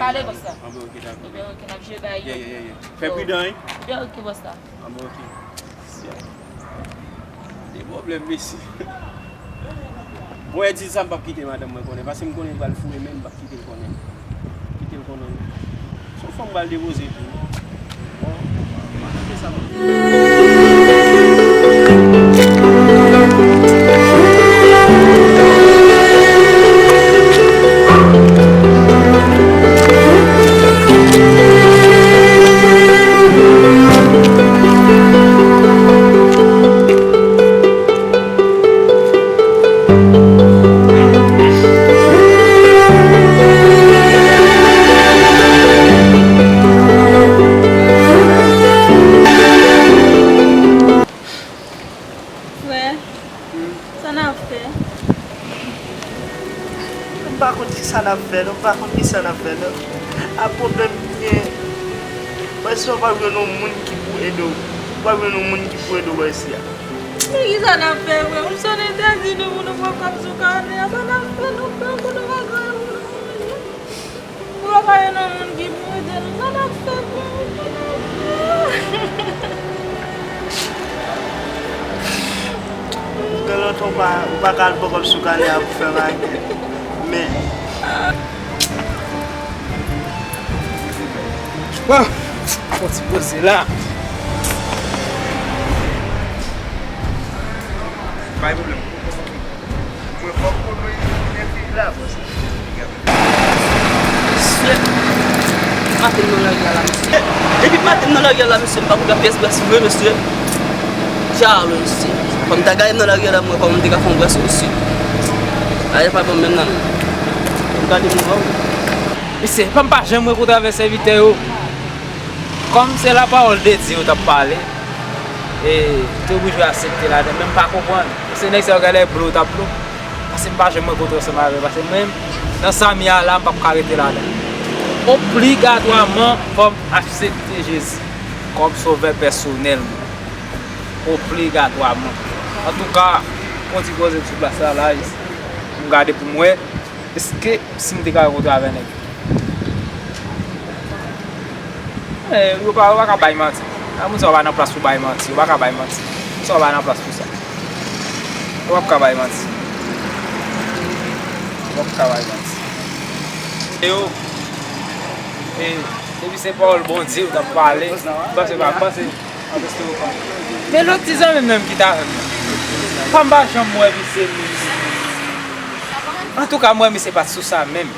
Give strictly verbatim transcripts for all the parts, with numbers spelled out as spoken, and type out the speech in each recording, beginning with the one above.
Ale, bòs la. Anben, ok, dakò. Ebyen, ok, n ap jwe bay yo. Yeah, yeah, yeah, yeah. Fè pridan, wi. Ebyen, ok, bòs la. Anben, ok. Sè. De pwoblèm, mesye. Bon, e di sa, m p ap kite madanm mwen konnen, paske m konnen l pral foure, men m p ap kite l konnen. Kite l konnen. Se yon fwa m pral depoze tou. Bon, m ap kite sa. Frè, sa n ap fè? M pa konn kisa n ap fè, non, m pa konn kisa n ap fè, non. A pwoblèm ki gen, wè si w pa jwenn yon moun ki pou ede w. W pa jwenn yon moun ki pou ede w wè si a. Men kisa n ap fè, frè? M sot entèdi nou pou nou pran kòb sou kanè a. Sa n ap fè, nou pè pou nou pa gen yon moun pou nou manje. Pou yo pa gen yon moun ki pou ede nou. Sa n ap fè, frè? Sa n ap fè? Gen lontan ou pa, ou pa ka al pran kòb sou kanè a pou fè magè. Men. Bon, fon ti poze la. Pa gen pwoblèm. Mwen fòk konnen fi la. Mesye, maten m nan lari a la, mesye. Depi maten m nan lari a la, mesye, m pa konn pyès brès vre, mesye. Djalo, mesye. Kòm m ta gade m nan lari a la, mwen kòman m te ka fè yon brès, mesye. Aye pa bon menm nan. M gade mwen, oh. Mesye, fò m pa janm wè kote avè sèvitè yo. Kòm se lapawòl de Dye yo t ap pale, e, m te oblije aksepte ladan, men m pa konprann. Se nèg sa yo genlè blo yo t ap blo. Paske m pa janm rankontre ansanm avè l. Paske mwen menm, nan sa m ye a la, m p ap ka rete ladan. Obligatwaman, fò m aksepte Jezi kòm sovè pèsonèl mwen. Obligatwaman. Antouka, fon ti poze m sou plas la, la, m gade pou m wè. Èske si m te ka rankontre avè nèg? Eh, yo pa, yo pa ka bay manti. A moun sa yo pa nan plas pou bay manti. Yo pa ka bay manti. Moun sa yo pa nan plas pou sa. Yo p ap ka bay manti. Yo p ap ka bay manti. E yo, e, depi se pawòl Bondye yo t ap pale, m panse pa, m panse Men lòt ti zanmi m menm ki t avè m nan, pa m pa janm wè misye menm. Antouka, m wè misye pa t sou sa menm.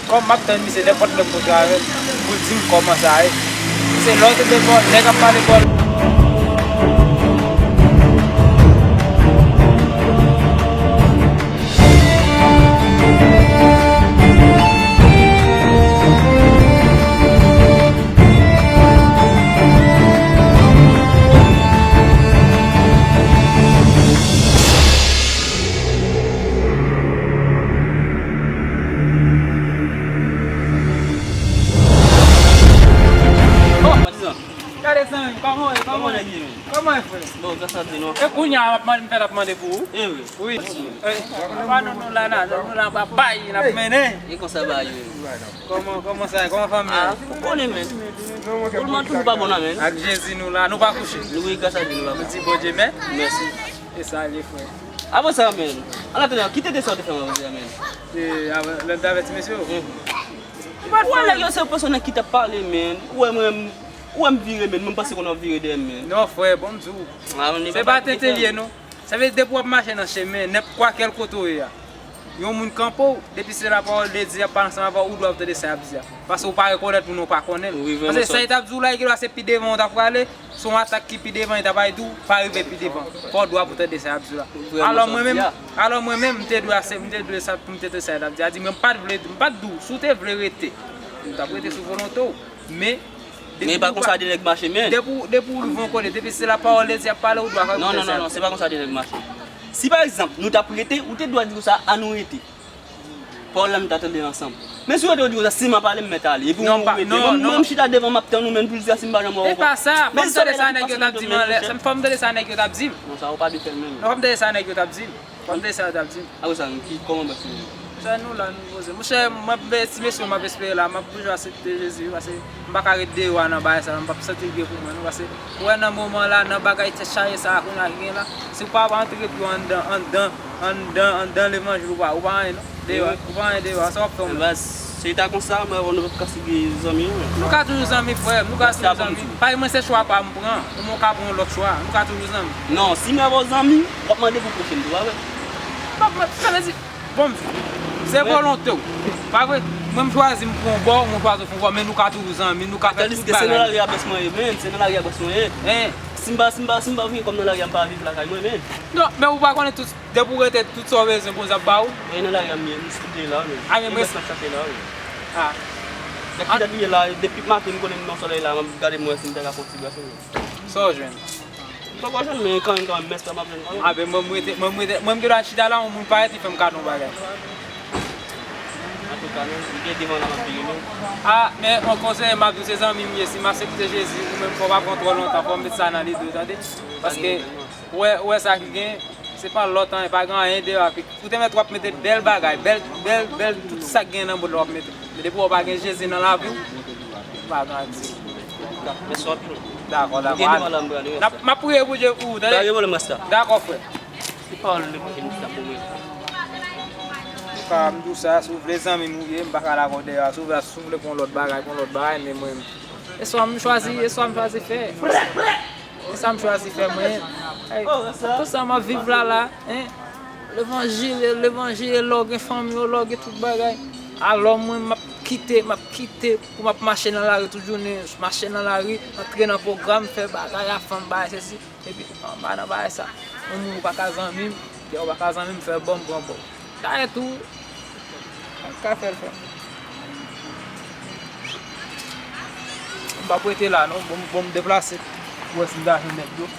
Kòm m ap tann misye nenpòt lè m kontre avè l, pou l di m kòman sa ye. Se lè w tande bò, nèg ap pale bò. Gade zanmi, kòman w ye? Kòman w ye? Kòman w ye, frè? Bon, gras a Dye, non? E kounye a, m ap mande, m fèk ap mande pou ou. E wi. Wi. E, pa nou, nou la, la, nou la, pa bay, n ap mennen. E konsa ba yo. Kòman, kòman sa ye? Kòman fanmi an? Ah, ou konnen, men. Pou mwen toujou pa bon nan, men. Ak Jezi nou la, nou pa kouche. Wi, gras a Dye, nou pa kouche. Nou di Bondye mè. Mèsi. E sa l ye, frè. Avan sa, men. An atandan, ki tenten sa w te fè mwen, men? E, avan, lè m t avè ti mesye yo? Mhm. Ou wè nèg yo se pèsonèl ki t ap pale, men. Ou wè mwen, ou wè m vire, men. Mwen m panse konnen w ap vire dèyè m, men. Non, frè, bon, m di w. Se pa tenten l ye, non. Sa vle di depi w ap mache nan chemen, nenp-, kwakèl kote w ye a, yon moun kanpe w, depi se lapawòl de Dye y ap pale ansanm avè w, ou dwe ap tande sa y ap di a. Paske w pa rekonèt moun nan, ou pa konnen l. Paske sa y t ap di w la, e gen dwa se pi devan w t ap prale, se yon atak ki pi devan, y t ap al di w, pa rive pi devan. Fò w dwe ap tande sa y ap di w la. Alò mwen menm, alò mwen menm, m te dwe ase-, m te dwe sa, pou m te tande sa y t ap di a. Di mwen, m pa t vle, m pa t di w, si w te vle rete, m t ap rete sou volonte w. Men, Men e pa konsa de nèg mache, men. Depi w, depi w rive yon kote, depi se lapawòl de Dye ap pale, ou dwe ap tande sa. Non, non, non, non, se pa konsa de nèg mache. Si pa egzanp, nou t ap rete, ou te dwe di konsa, ann nou rete. Pawòl la nou ta tande ansanm. Men si w rete, ou di konsa, si m ap ale, m mèt ale. Epi ou rete. Mwen, mwen, m chita devan, m ap tann ou, men pou l di a, si m pa janm wè w ankò. E pa sa, fò m tande sa nèg yo t ap di m anlè, fò m tande sa nèg yo t ap di m. Non, sa ou pa dwe fè l menm. Non, fò m tande sa nèg yo t ap di m. Fò m tande sa yo t ap di m. Apre sa, ki, kòman brès ou ye? Monchè, nou la, nou poze. Monchè, m ap, ti mesye, m ap espere la, m ap toujou aksepte Jezi, paske m pa ka ret deyò a nan bagay sa, m p ap santi l byen pou mwen, non, paske, ou wè, nan moman la, nan bagay tèt chaje sa a, kounye a ki gen la, si w pa antre pye w anndan, anndan, anndan, anndan levanjil, ou pa, ou pa anyen, non. Deyò, ou pa anyen deyò a, sa w ap fè w menm? Baz, si ta konsa, mwen, nou p ap ka sigi zanmi, non. Nou ka toujou zanmi, frè m, nou ka toujou zanmi. Paske mwen, se chwa pa m pran, ou mwen ka pran yon lòt chwa, nou ka toujou zanmi. Non, si mwen avè w zanmi, w ap mande pou pwochen tou, pa vre? M ap, sa vle di, bon, m di, se volonte w. Pa vre? Mwen, m chwazi m pran yon bò, mwen chwazi w fè yon bò, men nou ka toujou zanmi, nou ka fè tout bagay. Tandiske se nan lari a bès mwen ye, men, se nan lari a bès mwen ye. Hein? Si m pa, si m pa, si m pa vini kòm nan lari a, m pa viv lakay mwen, men. Non, men ou pa konnen tout, depi w rete, tout sa w bezwen, konsa ap ba ou. E nan lari a m ye, m sou de la, men. A, men mwen. Bès mwen chache la, men. A. Depi dat m ye la, depi maten m konnen m nan solèy la, m ap gade m wè si m ta ka fè yon ti bwè sou mwen. Sa w jwenn? M poko jwenn, men kanmenm, kanmenm, mèsi, m ap jwenn kanmenm. A, ben, mwen, mwen, mwen, mwen, mwen, mwen gen dwa chita la, yon moun parèt, li fè m kado yon bagay. Antouka, non, m gen devan la, m ap vire, non. A, men, yon konsèy, m ap di w, se zanmi m ye, si m aksepte Jezi, ou menm, fò w pa pran twò lontan, fò w met sa nan lide w, tande? Paske, ou wè, ou wè sa ki gen, se pa lòt anyen, pa gen anyen deyò a ki Ou te mèt w ap mete bèl bagay, bèl, bèl, bèl, tout sa k gen nan mond la w ap mete. Men depi w pa gen Jezi nan lavi w, ou pa gen anyen. Mèsi anpil. Dakò, dakò. M ap priye pou Dye pou ou, tande? Pa gen pwoblèm, Rasta. Dakò, frè. Se pawòl levanjil m t ap pou mwen. Antouka, m di w sa, si w vle zanmi m ou ye, m pa ka lage w deyò. Si w vle, si w vle pou yon lòt bagay, pou yon lòt bagay, men mwen, e sa m chwazi, e sa m chwazi fè. E sa m chwazi fè mwen. Hey, tout sa m ap viv la la, hein? Levanjil, levanjil, e lè w gen fanmi w, lè w gen tout bagay. Alò mwen, m ap kite, m ap kite pou m ap mache nan lari tout jounen, mache nan lari, antre nan pwogram, fè bagay a fanm, bagay sesi, epi anba nan bagay sa. Yon moun ou pa ka zanmi m, lè w pa ka zanmi m, fè bò m pran bò. Dayè tou, m ka fè l fè. M p ap rete la non, bon, bon, m deplase pou wè si m ta jwenn nèg yo.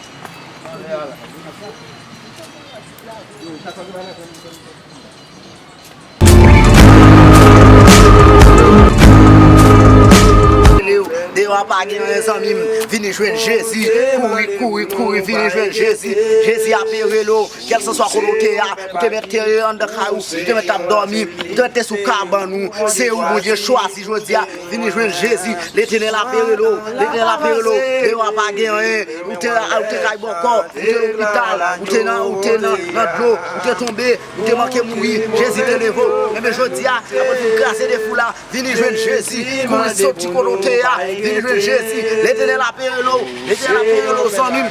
Anlè a la. Deyò a pa gen anyen, zanmi m. Vini jwenn Jezi. Kouri, kouri, kouri, vini jwenn Jezi. Jezi ap rele w. Kèlkanswa kote w te a, ou te mèt te anndan kay ou, ou te mèt ap dòmi, ou te mèt te sou kabann ou. Se ou Bondye chwazi jodi a. Vini jwenn Jezi. Letènèl ap rele w. Letènèl ap rele w. Deyò a pa gen anyen. Ou te, ou te kay bòkò, ou te lopital, ou te nan, ou te nan, nan dlo, ou te tonbe, ou te manke mouri. Jezi te leve w. Enben jodi a, apre fin kraze de fou la, vini jwenn Jezi. Kouri soti kote w te a, vini jwenn Jezi. Letènèl ap rele w. Letènèl ap rele w, zanmi m.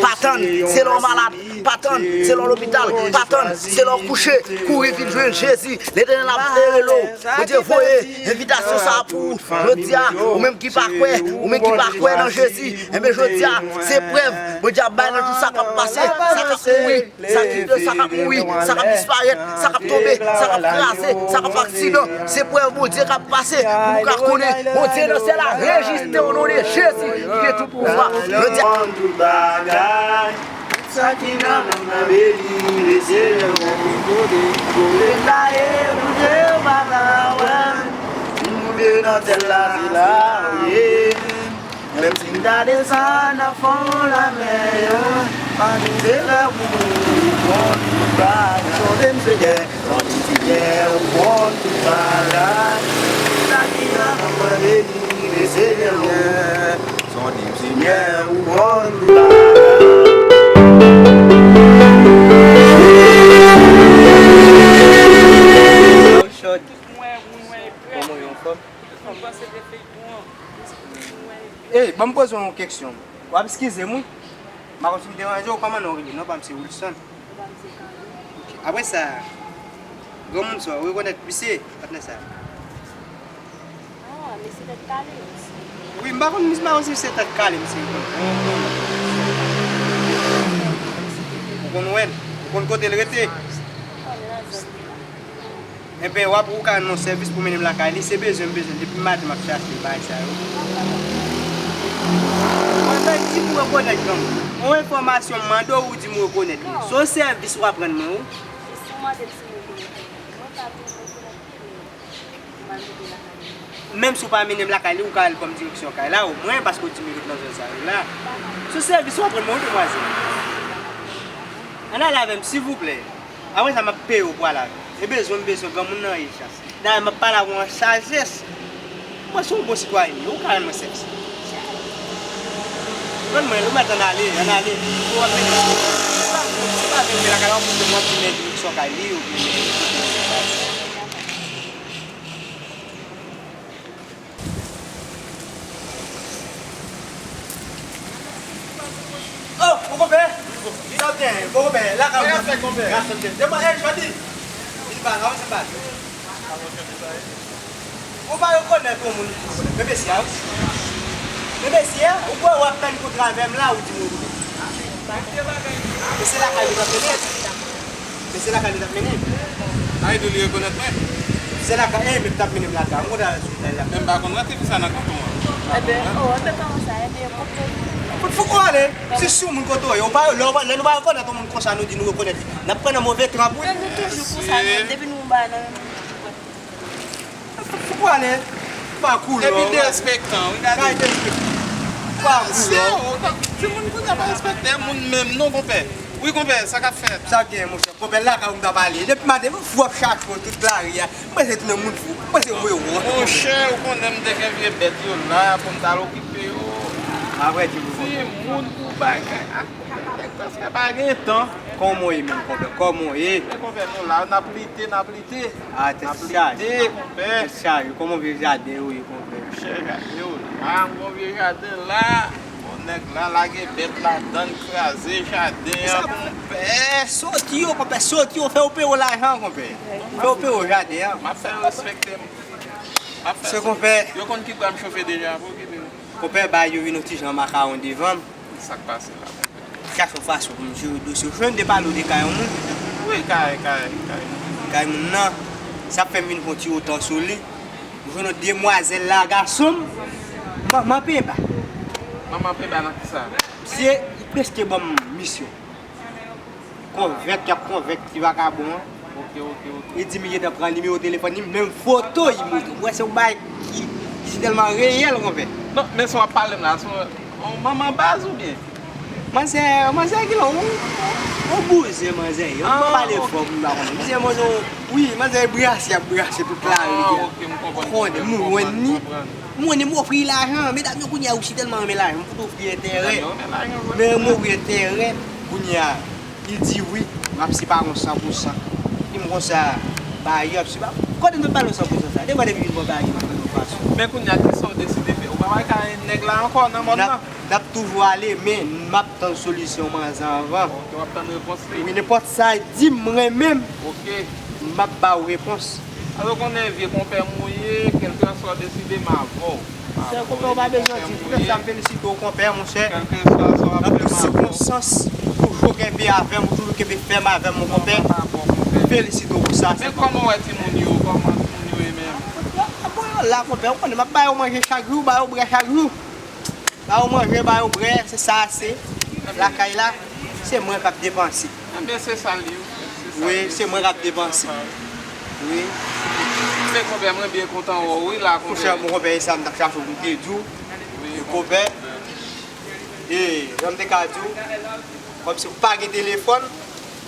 Pa tann, se lè w malad. Pa tann, se lè w lopital. Pa tann, se lè w kouche. Kouri vin jwenn Jezi. Letènèl ap rele w. Bondye voye envitasyon sa a pou ou. Jodi a, ou menm ki pa kwè, ou menm ki pa kwè nan Jezi, enben jodi a, se prèv Bondye ap bay nan tout sa k ap pase, sa k ap mouri. Sa ki, sa k ap mouri, sa k ap disparèt, sa k ap tonbe, sa k ap kraze, sa k ap aksidan. Se prèv Bondye k ap pase pou nou ka konnen Bondye nan syèl la rejiste o non de Jezi ki gen tout pouvwa. Jodi a, tout bagay, tout sa ki nan mond nan beni, le Senyè, kote kote m ta ye, Bondye pa ka wè m. M moute nan syèl la, se la ou ye. Menm si m ta desann nan fon lanmè an, se lè ou konn tout bagay. Sonde m, Senyè, sonde m, Senyè, ou konn tout bagay. Sa ki nan mwen beni, le Senyè, sonde m, Senyè, ou konn tout bagay. Kòman w ye, anfòm? Ey, ban m poze w yon keksyon. W ap eskize m, wi. M pa konn si m deranje w, kòman non w rele? Non pa m se Wilson. Ok. Apre sa, granmoun sa, w rekonèt misye, patnè sa? Ah, mesye tèt kale, wi. Wi, m pa konn, m pa konn si se tèt kale, misye rekonèt. Ou konn wè l? Ou konn kote l rete? Enben, w ap, ou ka nan sèvis pou mennen m lakay li, se bezwen m bezwen l, depi maten m ap chache l, bagay sa yo. Pandan di m rekonèt granmoun. Yon enfòmasyon m mande w, ou di m rekonèt li. Se yon sèvis w ap rann mwen, wi. Menm si w pa mennen m lakay li, ou ka al kòm direksyon kay la, omwen, paske w di m li ret nan zòn sa yo la. Se yon sèvis w ap rann mwen, wi, demwazèl. Ann ale avè m, silvouplè. Apre sa, m ap peye w pou w al avè m. E bezwen m bezwen granmoun nan ye, chans. Dayè, m ap pale avè w an sajès. Mwen se yon bon sitwayen m ye, ou ka rann mwen sèvis. Rann mwen l, ou mèt ann ale, ann ale. Ou ap mennen. Se pa, se pa vin lakay la, w ap pote mwen pou nèg ki sòkay li, oubyen nèg ki kote li. Oh, mon konpè! Sa w gen? Mon konpè, lakay ou nan fè konpè. Gras anpil. Demen, eh, jodi. Vin pa la, vin pa. Ou pa rekonèt yon moun. Men mesye a, wi. Men mesye a, ou kwè w ap tann kou travè m la, ou di m ou. Men se lakay ou nan fè nèt. Men se lakay li t ap mennen m. A, e tou li rekonèt mwen? Se lakay, e, men li t ap mennen m lakay. M konn al sou lakay la. Men m pa konn rantre konsa nan kanton an. Enben, oh, enben, kòman sa? Enben, kote ou? Kote fou kou ale? Si sou moun kote w ye, ou pa, lè, lè nou pa rekonèt yon moun konsa, nou di nou rekonèt li. N ap pran nan move tranp, wi. Men nou toujou konsa, nou, depi nou ba nan men moun. Fou kou ale. Pa koulè. Epi derespektan, wi, gade. Kay derespektan. Pa koulè. Se ou, timoun kounye a pa respekte moun menm, non, konpè. Wi, konpè, sa k ap fèt? Sa gen, monchè? Konpè, lakay ou m t ap ale. Depi maten, fou ap chache w tout lari a. Mwen se tounen moun fou. Mwen se mwen wòch. Monchè, ou konnen m te gen vye bèt yo la pou m t al okipe yo. Apre di pou konpè. Timoun pou bagay. Nèg prèske pa gen tan. Kòman w ye menm, konpè? Kòman w ye? Men konpè, nou la, n ap lite, n ap lite. A, tèt chaje. N ap lite, konpè. Tèt chaje. Kòman vye jaden yo ye, konpè? Monchè, jaden yo la, m gon vye jaden la. Bon, nèg la lage bèt ladann, kraze jaden an, konpè. Soti yo, konpè, soti yo, fè yo peye w lajan, konpè. Fè yo peye w jaden an. M ap fè yo respekte m. M ap fè. Se konpè. Yo konn ki bwa m chofe deja, pou ki vini. Konpè, bay yo vin yon ti jan makawon devan m. Sa k pase la, konpè? Chache yon fason pou m jere dosye yo. Jwenn de pale w de kay yon moun. Wi, kay, kay, kay. Kay moun nan. Sa fè m vin fè yon ti otan sou li. M jwenn yon demwazèl la, gason m. Manman penba. Manman penba nan kisa? Misye, li prèske ban m misyon. Konvenk, y ap konvenk ti vakabon an. Ok, ok, ok. Li di m li gentan pran nimewo telefòn li, menm foto li montre m. Mwen se yon bagay ki, ki si tèlman reyèl, konpè. Non, men si w ap pale m la, se yon, yon manman baz oubyen? Manzè, manzè ki lon, yon, yon bouzen manzè ye. Ou pa pale fò pou m pa konnen. Misye manzè, wi, manzè brase, ap brase tout lari a. Ou konnen, m wè ni. M wè ni m ofri lajan. Medam yo kounye a osi tèlman renmen lajan. M fout ofri enterè. Men m ofri enterè. Kounye a, li di wi, m ap separe yon san pou san. Li di m konsa, ba yo ap separe. Kote m te pale yon san pou san sa? Demen depi vin bò ba yo nan yon fason. Men kounye a, kisa w deside fè? Ou pa pral ka nèg la ankò nan mòn nan? N ap, n ap toujou ale, men m ap tann solisyon manzè anvan. Ok, w ap tann repons li. Wi, nenpòt sa l di m, mwen menm, ok, m ap ba w repons. Alò, konnen vye konpè m ou ye, kèlkeswa w deside, m avè w. Sè konpè, ou pa bezwen di, poutèt sa, m felisite w, konpè, monchè. Kèlkeswa sa w ap fè, m avè w. Nan tout sikonstans, ou toujou kenbe avè m, ou toujou kenbe fèm avè m, mon konpè. M felisite w pou sa. Men kòman w wè timoun yo, kòman timoun yo ye menm? Bon, yo la, konpè, ou konnen, m ap ba yo manje chak jou, ba yo bwè chak jou. Ba yo manje, ba yo bwè, se sa, se lakay la, se mwen k ap depanse. Enben, se sa l ye, wi. Wi, se mwen k ap depanse. Wi. Men konpè, mwen byen kontan wè w, wi, la, konpè. Monchè, mon konpè, e sa m t ap chache pou m te di w. Wi, konpè. E, jan m te ka di w, kòmsi w pa gen telefòn,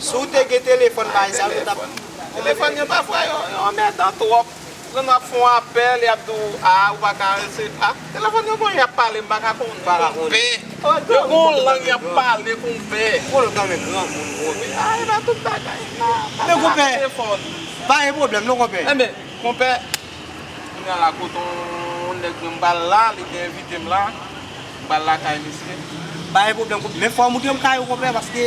si w te gen telefòn, pa egzanp, yo t ap... Telefòn yo, pafwa, yo, yo anmèdan twòp. Ou konn w ap fè yon apèl, y ap di w, a, ou pa ka resevwa. Telefòn yo gon jan y ap pale, m pa ka konnen. Pa ka konnen. Konpè. Yo gon lang y ap pale, konpè. Ou konnen w tanmen granmoun, konpè. A, e pa tout bagay, non. Men konpè, pa gen pwoblèm, non, konpè. Enben, konpè, kounye a la, kote yon nèg mwen m pral la, li te envite m la. M pral lakay misye. Pa gen pwoblèm, konpè. Men fò w montre m kay ou, konpè, paske,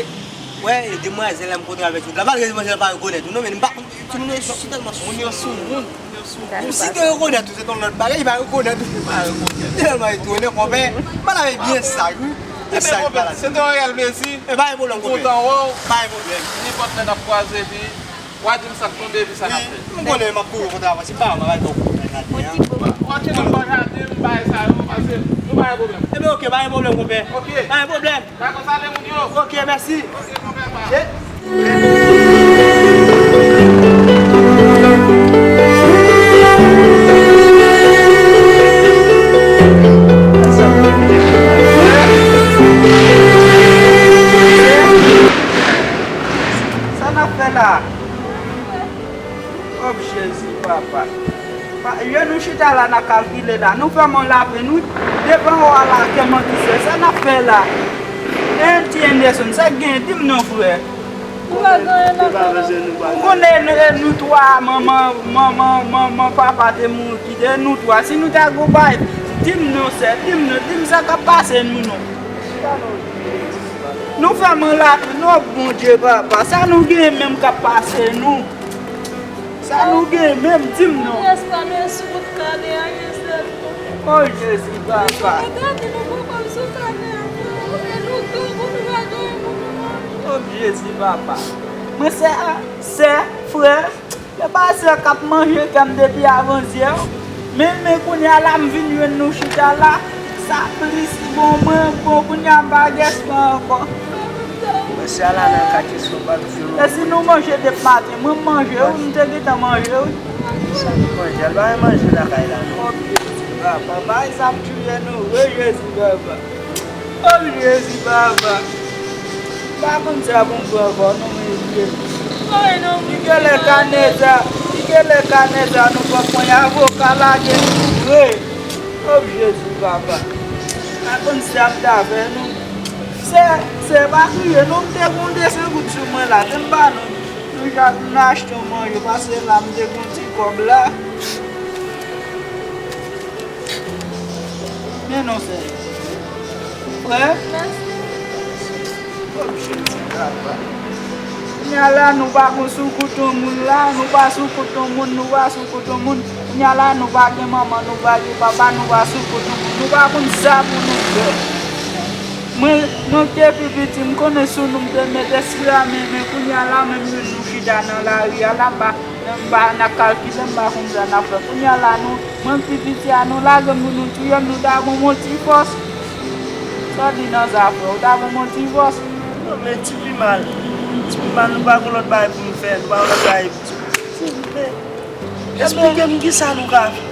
wè, demwazèl la m kontre avèk tout la. Malgre demwazèl la pa rekonèt ou, non, men m pa, timoun yo si tèlman sou moun. Moun yo sou moun. Moun yo sou moun. Si te rekonèt ou, se t yon lòt bagay, li pa rekonèt ou. Li pa rekonèt. Tèlman etone, konpè. Malave byen saj, wi. Byen saj, malave. Se te yon reyèl plezi. E pa gen pwoblèm, konpè. Kontan wè w. Pa gen pwoblèm. Nenpòt lè n ap kwaze, epi w a di m sa k tonbe, epi sa n ap fè. Wi, m konnen m ap kouri kontre avanse, pa m ap al bò kote nan jaden an. W a tcheke bò jaden, m bay sa yo, pase, nou pa gen pwoblèm. Enben, oke, pa gen pwoblèm, konpè. Oke. Pa gen pwoblèm. Pa konn sale moun yo. Oke, mèsi. Oke, konpè, pa. Sa n ap fè la? Papa. Pa, je nou chita la, n ap kalkile la. Nou fè m yon lapenn, wi. Devan w a la, kè m an ki sè. Sa n ap fè la? Ti Anderson, sa k genyen? Di m non, frè. Ou pa gen anyen nan kò w. Ou konnen nou, e nou twa, manman, manman, manman, papa te mouri, kite nou twa. Si nou ta gon bay, di m non, sè, di m non, di m sa k ap pase nou, non. Nou fè m anlate, non, Bondye, papa. Sa nou genyen menm k ap pase nou? Sa nou genyen menm, di m non. Pyès pa, men sou bout kane a, gen sèl. O Jezi, papa. Gade nou pran kòb sou kane a, frè. E nou tou, pou nou pa gen pou nou manje. O Jezi, papa. Mwen sè, sè, frè, se pa sè k ap manje kè m depi avanzyè. Men, men kounye a la, m vin jwenn nou chita la. Sa plis bon, mwen bon, kounye a m pa gen espwa ankò. Mesye a la nan katye Sopak, filo. E si nou manje depi maten, mwen m manje, wi, m te gentan manje, wi. Sa nou manje? Al bay manje lakay la, non. O Jezi, papa, bay sa ap tiye nou, wi, Jezi, papa. O Jezi, papa. M pa konn sa pou m fè ankò, non, men Jezi. Ki gen lè kanè sa, ki gen lè kanè sa, nou pran pwen avoka lage nou vre. O Jezi, papa. M pa konn sa m ta fè, non. Sè, sè, pa kriye, non, m te gon de san goud sou mwen la, te m ba nou. Nou ja, nou achte yon manje, pase la, m te gon ti kòb la. Men non, sè. Frè? Mèsi. Kòb Jezi, papa. Kounye a la, nou pa gon sou kouton moun la, nou pa sou kouton moun, nou pa sou kouton moun. Kounye a la, nou pa gen manman, nou pa gen papa, nou pa sou kouton moun. Nou pa konn sa pou nou fè. Mwen, mwen te pi piti, m konnen sou nou m te mete sila, men, men kounye a la, menm nou chita nan lari a la, m pa, m pa nan kalkile, m pa konn sa n ap fè. Kounye a la, nou, mwen pi piti a, nou lage m pou nou touye m, nou ta ban m yon ti fòs. Sa w di nan sa, frè? Ou ta ban m yon ti fòs? Non, men ti pi mal. Ti pi mal, nou pa gon lòt bagay pou nou fè, nou pa gon lòt bagay. Silvouplè, esplike m kisa nou ka fè.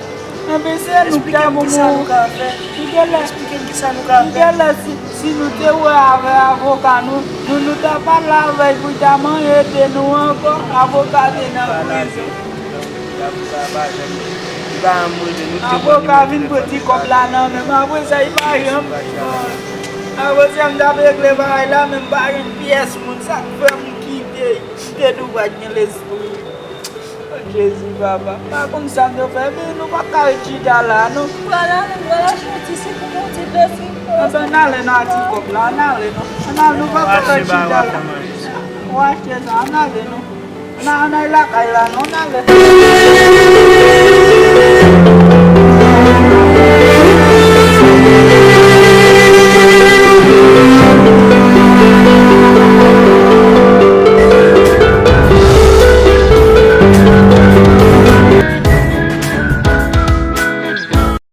Enben, se nou ki ta ban m yon. Esplike m kisa nou ka fè. Ki gen lè, esplike m kisa nou ka fè. Ki gen lè, si, si nou te wè avè avoka nou, nou, nou ta pale avè l pou l ta manyen ede nou ankò, avoka te nan prizon. Avoka vin pran ti kòb la nan men m. Apre sa, li pa janm. Apre sa, m t ap regle bagay la, men m pa jwenn pyès moun. Sa k fè m kite, kite nou pa t gen lespri. O Jezi, papa. M pa konn sa m te fè, men nou pa ka ret chita la, non. Pral ale, pral achte yon ti sik pou yon ti dlo sik. Ann ale nan ti kòb la, ann ale, non. Ann ale, nou pa ka ret chita la. Ou achte sa, ann ale, non. Ann, ann al lakay la, non, ann ale.